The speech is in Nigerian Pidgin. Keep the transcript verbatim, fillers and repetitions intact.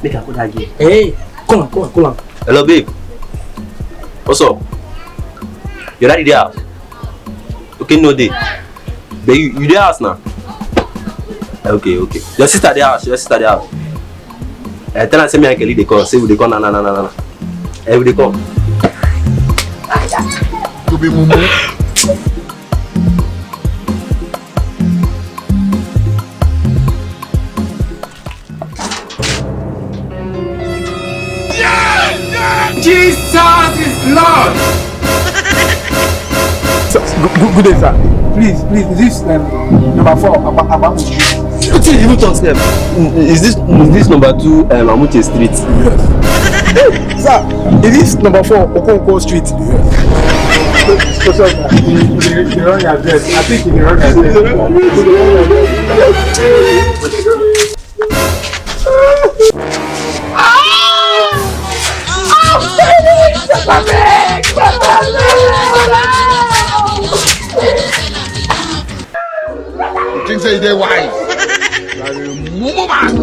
Make I call that girl. Hey, call am, call am, call am. Hello, babe. What's up? Your daddy there? Okay, no day. But you, you there house now? Okay, okay. Your sister there house. Your sister there house. Uh, tell her say me and Kelly dey come. Say we dey come na na na na na. Eh, we dey come. To be mumu. Jesus is Lord. Good, good, good day, sir. Please, please, is this um, number four, Aba- Abamu Street? Wetin you even talk sef? Is this is this number two um, Amute Street? Sir, is this number four, Okonkwo Street? Yes. So sorry, sir. You, you, you the wrong address. I think you the wrong address. You think say you dey wise? You are a mumu man.